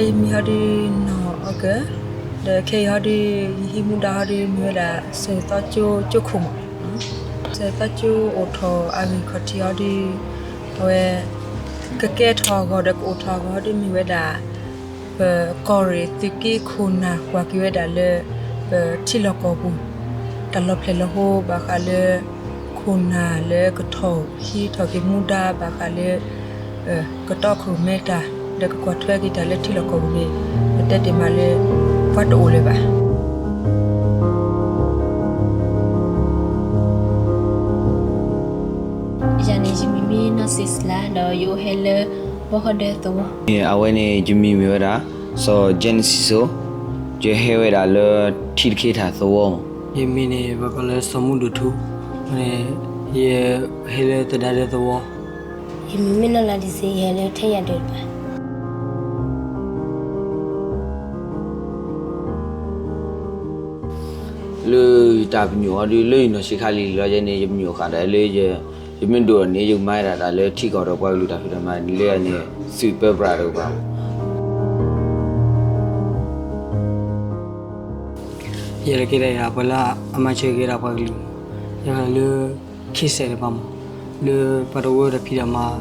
ယမံၤဟီဒုးနီၢ်အီကၢၣ်, ဒီးခဲအံၤဟီဒုး ယဟံးမူဒါဟီဒုးမ့ၢ်ဝဲဒၣ် စၢၤသီကၠိကၠိခိၣ်မး, စၢၤသီကၠိအိၣ်ထီၣ်အဂ့ၢ်ခီၣ်ထံးဟီဒုး အဝဲ ကကဲထီၣ်အဂီၢ်ဒီးကအိၣ်ထီၣ်အဂီၢ်ဟီဒုးမ့ၢ်ဝဲဒၣ် ပကီၢ်ရ့ၣ်သုးက့ခိၣ်နၢ်ကွၢ်က့ၤဝဲဒၣ်လၢ ပထံလီၢ်ကီၢ်ပူၤ တၢ်လီၤဖျဲၣ်လီၤဟိဘၣ်ဃးလၢ ခိၣ်နၢ်လၢကထီၣ်ဟံးထီၣ်က့ၤမူဒါဘၣ်ဃးလၢ ကတီခိၣ်မဲတၢ် ဒီးကကွၢ်ထွဲက့ၤတၢ်လၢထံလီၢ်ကီၢ်ပူၤန့ၣ် ပတဲတ့ၢ်မးလၢ ပှၤတအိၣ်လၢၤဘၣ်. ယၤန့ၣ် ယမံၤမ့ၢ်နီၢ်စံးစလါ ဒီးယအိၣ်ဟဲလၢ ဘီဃီဒၢသဝီ. အဝဲန့ၣ် ယမံၤမ့ၢ်ဝဲဒၣ် စီၤ Genesis ယဟဲဝဲဒၣ်လၢ ထံတခ့ထၣ်သဝီမး. ယမံၤန့ၣ် ပကိးလၢစီၤမူဒိၣ်ထူ, ယဟဲလၢသဒါဒၢသဝီ. ယမံၤမ့ၢ်နီၢ်လါဒံစ့ ယဟဲလၢထဲယၤဒၢးတပၤ. လၢယတၢ်ပညိၣ်အီၤဒုး လၢယနီၢ်ဆံးခါလံၤလံၤလီၤယဲန့ၣ် ယပညိၣ်ဃာ်ဒီးလၢ ယမ့ၢ်ဒိၣ်န့ၣ် ယကမၤဒၣ်တၢ်လၢထံကီၢ်ဒီးပှၤကလုာ်တၢ်ဖံးတၢ်မၤလၢန့ၣ် သုးပၢပြးတကပၤ. ယတကဲဒၣ်ယၤပှၤလၢအမၤစၢၤက့ၤဒၣ်ပှၤကလုာ်မး, ယဟဲလၢ ခ့စဲးတကပၤမး, လၢပှၤတဝၢတၢ်ဖံးတၢ်မၤ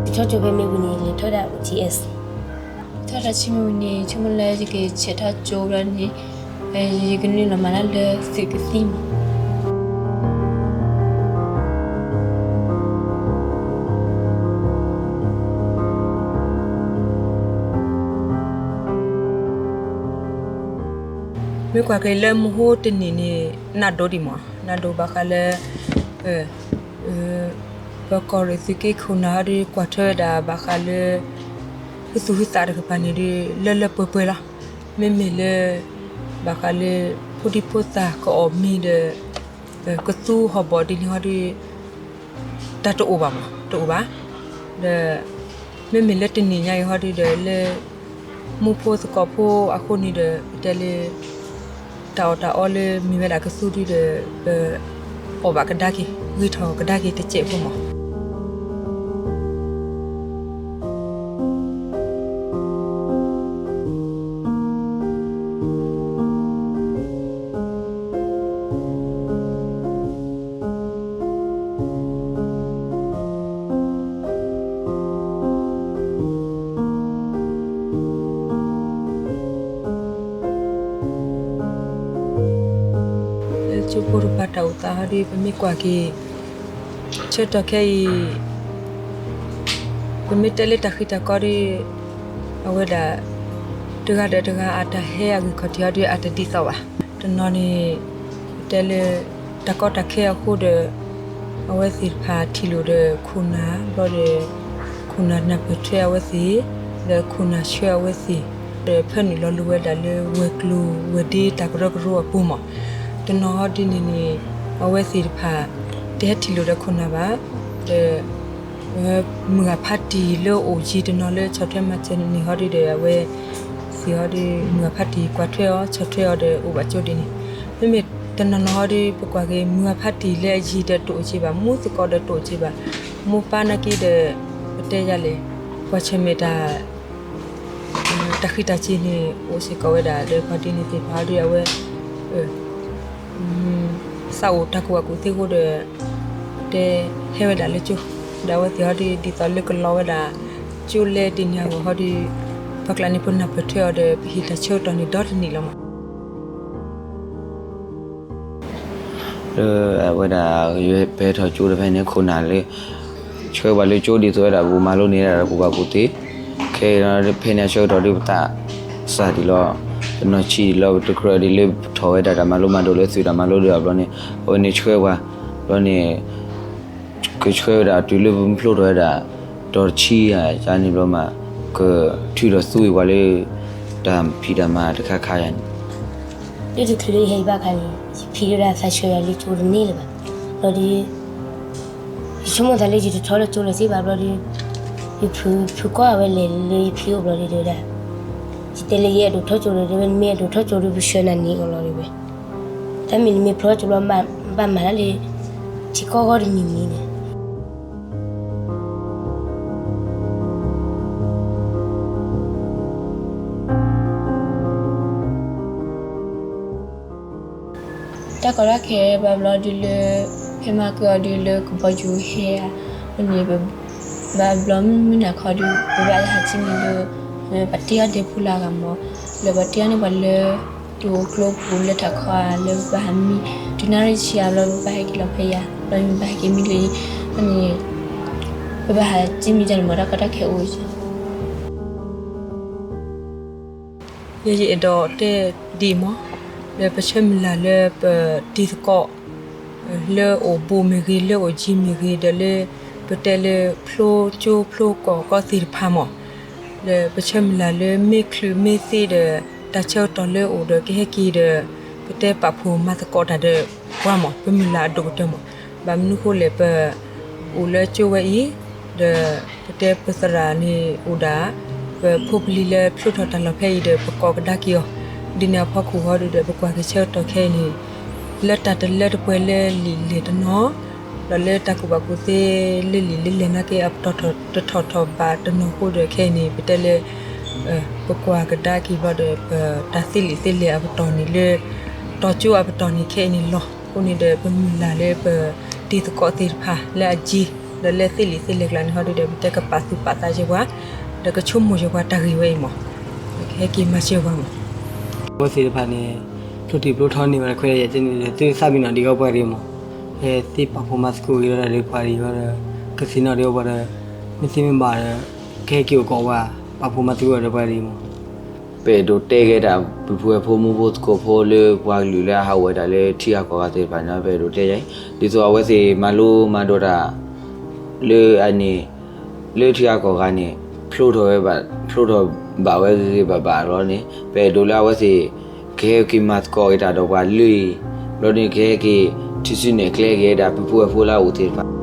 ထီၣ်ကၠိဖဲမ့ၢ်ဝံၤန့ၣ် လဲၤထီၣ်ဒၣ် အိၣ်ထံၣ်အဲး ထီၣ်တၢ်ဆံမ့ၢ်ဝံၤန့ၣ် ဆိကမိၣ်လၢယကဆဲးထီၣ်ကၠိဘျီန့ၣ် ယကနုာ်လီၤမၤတၢ်လၢသုးကသံၣ်မး. မ့ၢ်ကွၢ်က့ၤလၢမဟိတနံၣ်န့ၣ် နးဒိၣ်ဒံးမး, နးဒိၣ်ဘၣ်ဃးလၢ ပကီၢ်ရ့ၣ်သုးက့ခိၣ်နၢ်ဟီဒုး ကွၢ်ထွဲဝဲဒၣ်ဘၣ်ဃးလၢ ဟုသူၣ်ဟုသးတကပၤန့ၣ်ဒုး လၢလၢပှဲၤပှဲၤလီၤ. မ့မ့ၢ်လၢ ဘၣ်ဃးလၢ ဖိဒံဖိသၣ်ကအီၣ်မ့ၤဒီး ကသူဟီၣ်ဘီၣ်ဒ်န့ၣ်ဟီဒုး တၢ်တအိၣ်ဘၣ်မး, တအိၣ်ဘၣ်. ဒီး မ့မ့ၢ်လၢတနံၣ်ညါအံၤဟီဒုးဒီးလၢ မူဖိသကိးဖိအဃိန့ၣ်ဒီး ပတဲလၢ တၢ်အီၣ်တၢ်အီလၢမ့ၢ်ဝဲဒၣ်ကသူဒုးဒီး ပအီၣ်ဘၣ်ကဒါက့ၤ ဂ့ၤထီၣ်ကဒါက့ၤတစဲးဖိမး. လၢကၠိဖိတကပၤတၢ်အိၣ်သးဟီဒုး ပမ့ၢ်ကွၢ်က့ၤ ဆၢကတီၢ်ခဲအံၤ ပမ့ၢ်တဲလၢတၢ်ဃံတၢ်ကီဒီး အဝဲဒၣ် တဂၤဒီးတဂၤအတၢ်ဟဲအဂ့ၢ်ခီၣ်ထံးဟီဒုး အတဒ်သိးဘၣ်. တနီၤန့ၣ် တဲလၢ တၢ်ကီတၢ်ခဲအဃိဒီး အဝဲသ့ၣ်တဖၣ်ထံၣ်လိာ်ဒီးခိၣ်နၢ် ဘျီဒီး ခိၣ်နၢ်နၢ်ပၢၢ်ထွဲအဝဲသ့ၣ် ဒီးခိၣ်နၢ်ဆှၢအဝဲသ့ၣ် ဒီးဖၢနုာ်လီၤလိၤဝဲဒၣ်လၢဝဲၤကျိၤဝဲၤဒ့တၢ်ကရၢကရိအပူၤမး. တနီၤဟီဒ်န့ၣ်န့ၣ် အဝဲသ့ၣ်တဖၣ် တဟဲထံၣ်လိာ်ဒီးခိၣ်နၢ်ဘၣ် ဒီး မုၢ်ဂၤဖါတံၢ်လၢအိၣ်ယံၤတနီၤလၢဆီၣ်ထွဲမၤစၢၤန့ၣ်ဟီဒုးဒီး အဝဲသ့ၣ်ဟီဒုး မုၢ်ဂၤဖါတံၢ်ကွၢ်ထွဲအီၤ ဆီၣ်ထွဲအီၤဒီးအိၣ်ဘၣ်ကၠိဒ်န့ၣ်. မ့မ့ၢ်တနီၤနီၤဟီဒုး ပကွၢ်က့ၤ မုၢ်ဂၤဖါတံၢ်လၢအယံၤဒီးတအိၣ်က့ၤဘၣ်, မူသကိးဒီးတအိၣ်က့ၤဘၣ်, မိၢ်ပၢ်နာ်က့ဒီး ပတဲယၤလဲၣ် ကွၢ်ဆၢၣ်မဲာ်တၢ် တၢ်ဃံတၢ်စ့ၤန့ၣ် အိၣ်စ့ၢ်ကီးဝဲဒၣ်ဒီးပှၤဒ်န့ၣ်သ့ၣ်တဖၣ်ဟီဒုး အဝဲ သးအိၣ်တၢ်ကူၣ်ဘၣ်ကူၣ်သ့အဃိဒီး တဲဟဲဝဲဒၣ်လၢကၠိ, ဒီးအဝဲသ့ၣ်ဟီဒုး ဒ်သိးလၢကလီၤဝဲဒၣ် ကၠိလဲဒ်န့ၣ်အဂီၢ်ဟီဒုး ပှၤကျါန့ၣ် ပနၢ်ပၢၢ်ထွဲအီၤဒီး ပဟ့ၣ်တၢ်ဆၢကတီၢ်န့ၣ်ဒီတနံၣ်လီၤမး. လၢအဝဲဒၣ် ပဟဲထီၣ်ကၠိဒီးဖဲန့ၣ် ခိၣ်နၢ်လၢ ဆှၢပှၤလၢကၠိဒ်သိးဝဲဒၣ် ပကမၤလိန့ၢ်ဒၣ်တၢ်ကူၣ်ဘၣ်ကူၣ်သ့, ခဲအံၤဖဲန့ၣ်အဆၢကတီၢ်ဒုး ပသးစၢ်ဒံးလီၤ, ပနီၢ်ဆံးဒံးလီၤ, ပတကြၢးဒ်လၢပထီၣ်ဝဲဒၣ်တၢ်မၤလိမၤဒိးလၢသုးတၢ်မၤလိဒီးဘျီန့ၣ် အဝဲန့ၣ်ဆှၢပှၤ, ဘျီန့ၣ် ကဆှၢဝဲဒၣ်တုၤလၢပမၤဖျိထီၣ်ဝဲဒၣ် တီၤတဆံယၤန့ၣ်ဘျီမး ကထုးထီၣ်သူအံၤပှၤလၢ တၢ်ဖံးတၢ်မၤတခါခါယၤန့ၣ် လၢတချုးလၢယဟဲအံၤဘၣ်ခါန့ၣ် ယဖံးဒိၣ်ဒၣ်သးဆှၢယၤလၢကၠိတန့ၢ်လၢၤဘၣ်. ဘျီဒီး ယဆိကမိၣ်သးလၢယတထီၣ်လၢကၠိလၢၤစ့ၢ်ဘၣ်ဘျီဒီး ယဖု ဖုကီၢ်အဝဲလဲၤလၢယဖံအိၣ်ဘျီဒီး တဲဝဲဒၣ် ယတဲလၢယအဲၣ်ဒိးထီၣ်ကၠိဒီး တဲဝဲနမ့ၢ်အဲၣ်ဒိးထီၣ်ကၠိဒီး ပဆှၢနၤန့ၢ်အီၤလီၤတဲဝဲ. တၢ်မ့ၢ်နမ့ၢ်ဖျီကၠိဘျီ ဘၣ်မၤတၢ်လၢ ထံကီၢ်ဂီၢ်တမံၤမံၤန့ၣ် တၢ်ကီတၢ်ခဲဘၣ်ဘျီဒုးလၢ ဖဲမၤကၢအီၤဒုးလၢကဘီယူၤဟဲဧါ, အန့ၣ် ဘၣ်ဘျီမုၢ်နၤခီဒုး ပဘၣ်ဟးထံၣ်န့ၢ်လၢ ပှၤတ့အီၣ်ဒဲဖိလၢအဂၤမး, လၢပှၤတ့အီၣ်န့ၢ်ပှၤလၢ တအိၣ်ကျိပူၤလၢထးခီဧါ လၢပဘၣ်ဟးမံ တုၤနၣ်ရံၣ်ဆံအဘျီ ပဘၣ်ဟဲက့ၤလီၤဖဲယၤ ဘျီမ့ၢ်ဘၣ်ဟဲက့ၤမံလၢအံၤ အန့ၣ် ပဘၣ်ဟးထံၣ်န့ၢ်တၢ်န့ၣ်မး တၢ်ကီတၢ်ခဲအိၣ် ယဲယအဲၣ်ဒိးတဲဒ်အံၤမး, လၢပဆၢမုၢ်လၢ်လၢပတံၤသကိး လၢအိၣ်ဘူးမ့ၢ်ဂ့ၤ လၢအိၣ်ယံၤမ့ၢ်ဂ့ၤ ဒီးလၢ ပတဲလၢဖျိကၠိဖျိကီၢ်ကီၢ်သ့ၣ်တဖၣ်မး, လၢပဆၢမုၢ်လၢ်လၢမ့ၢ်ချုးမ့ၢ်သ့ဒီး တၢ်ဆၢကတီၢ်လၢအိၣ်ဒီးကဟဲက့ၤဒီး ပတဲပာ်ဖှိၣ်မၤသကိးတၢ်ဒီးပှၤမး ပမုၢ်လၢ်အဒိၣ်ကတၢၢ်မး, ဘၣ်မနုၤဃိလဲၣ် ပအိၣ်လၢကၠိဝဲအံၤ ဒီးပတဲပသရၣ်န့ၣ်အိၣ်ဒၣ် ပဖိပလံၤလၢဖျိထီၣ်တၢ်လီၢ်ဖဲအံၤဒီး ပကိးကဒါက့ၤအီၤ, ဒ်န့ၣ်အဖီခိၣ်ဟီဒုးဒီး ပကွၢ်က့ၤဆၢကတီၢ်ခဲအံၤန့ၣ် လၢတၢ်တလၢတပှဲၤလၢလံာ်လဲၢ်တနီၤ ဒီးလၢတၢ်ကူၣ်ဘၣ်ကူၣ်သ့လၢလံာ်လၢလဲၢ်နာ်က့ အပတီၢ်တထီၣ်ထီၣ်ဘးတနီၤအဃိဒီး ခဲအံၤန့ၣ် ပတဲလၢ ပကွၢ်ကဒါက့ၤဘျီဒီး ပတၢ်သ့လံာ်သ့လဲၢ်အပတီၢ်န့ၣ်လၢ တီၤကၠိအပတီၢ်န့ၣ် ခဲအံၤန့ၣ်လီၤ. အဃိန့ၣ်ဒီး ပမုၢ်လၢ်လၢပတံၤသကိးသ့ၣ်တဖၣ်လၢအယံၤ ဒီးလၢသ့လံာ်သ့လဲၢ်ကျါန့ၣ်ဟီဒုးဒီး ပတဲကပာ်သူၣ်ပာ်သးယဲပှၤ ဒီးကဆိကမိၣ်ယဲပှၤတၢ်ဂ့ၢ်ဝဲအံၤမး ကဟဲက့ၤမၤစၢၤပှၤမး အဝဲသ့ၣ်တဖၣ်န့ၣ် ဖျိတံၢ်ဖျိထီန့ၢ်ဝဲတခွဲးယဲၢ်န့ၣ်ဒီး သုသးပ့ၤနီၣ်ဒံးအီၤပှၤရံမး, ဟဲသ့ပာ်ဖှိၣ်မၤသကိးက့ၤဒီးပှၤရံဒီး ကသ့ၣ်နီၣ်ဒံးအီၤပှၤဒီး မ့ၢ်သ့မ့ၢ်ဘၣ်ဒီး ကဟဲက့ၤအိၣ်ကိးပှၤပာ်ဖှိၣ်မၤသကိးဒီးပှၤရံမး. ပအဲၣ်ဒိးတဲက့ၤတၢ် ပပုၢ်ဝဲၢ်ဖိမုၢ်ဖိသကိးဖိလၢပှၤကလုာ်လၢအဟးဝဲဒၣ်လၢထံဂၤကီၢ်ဂၤသ့ၣ်တဖၣ်န့ၣ် ပအဲၣ်ဒိးတဲယၤအံၤ ဒ်သိးအဝဲသ့ၣ်မၤလိမၤဒိးတၢ် လၢအန့ၣ် လၢထံဂၤကီၢ်ဂၤန့ၣ် ဖျိထီၣ်ဝဲဘၣ် ဖျိထီၣ်ဘၣ်ဝဲဂ့ၤဂ့ၤဘၣ်ဘၣ်လီၤန့ၣ် ပအဲၣ်ဒိးလၢအဝဲသ့ၣ် ကဟဲက့ၤမၤသကိးက့ၤတၢ်ဒီးပှၤလၢအံၤ ဘျီန့ၣ်ကဟဲက့ၤ ထံစုနဲၣ်ကျဲက့ၤဝဲဒၣ် ပပုၢ်ဝဲၢ်ဖိလၢအအိၣ်သ့ၣ်တဖၣ်